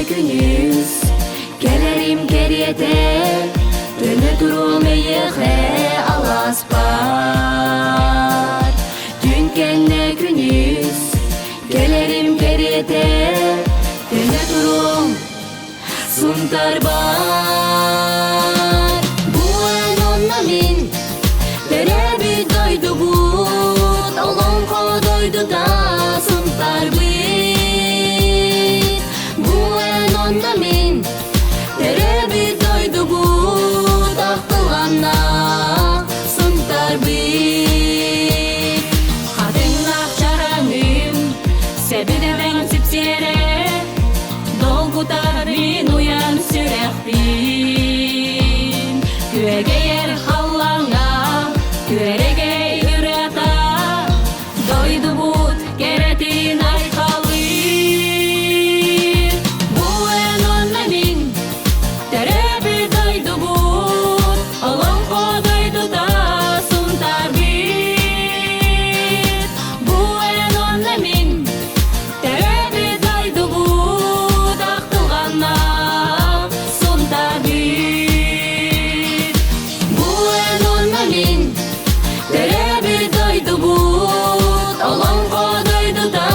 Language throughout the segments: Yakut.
күнүс кэлэрим кэриэтэ Төнө туруом эйиэхэ алааспар Түн кэннэ күнүс кэлэрим кэриэтэ Төнө туруом Сунтарбар Бу эн онно мин төрөөбүт дойдубут Олоҥхо дойдута Сунтарбыт Бу эн онно мин төрөөбүт дойдубут Ахтылҕаннаах Сунтарбыт Хатыҥнаах чараҥым сэбидэҕин сипсиэрэ Долгутар мин уйан сүрэхпин Күөгэйэр халлааҥҥа күөрэгэй ырыата Дойдубут кэрэтин айхалыыр Бу эн уонна мин төрөөбүт дойдубут Олоҥхо дойдута Сунтаарбыт Бу эн уонна мин Төрөөбүт дойдубут ахтылҕаннаах Сунтаарбыт. Бу эн уонна мин төрөөбүт дойдубут Олоҥхо дойдута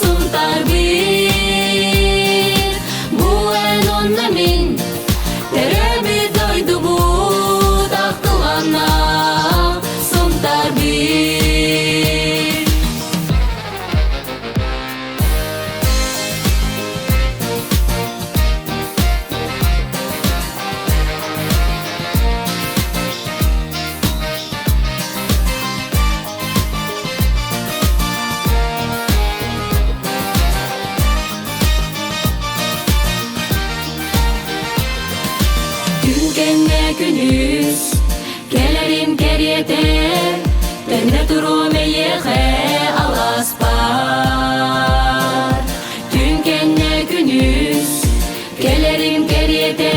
Сунтаарбыт. Бу эн уонна мин төрөөбүт дойдубут ахтылҕаннаах Сунтаарбыт. Күн кэннэ күнүс Кэлэрим кэриэтэ, төннө туруом эйиэхэ алааспар. Түн кэннэ күнүс, кэлэрим кэриэтэ.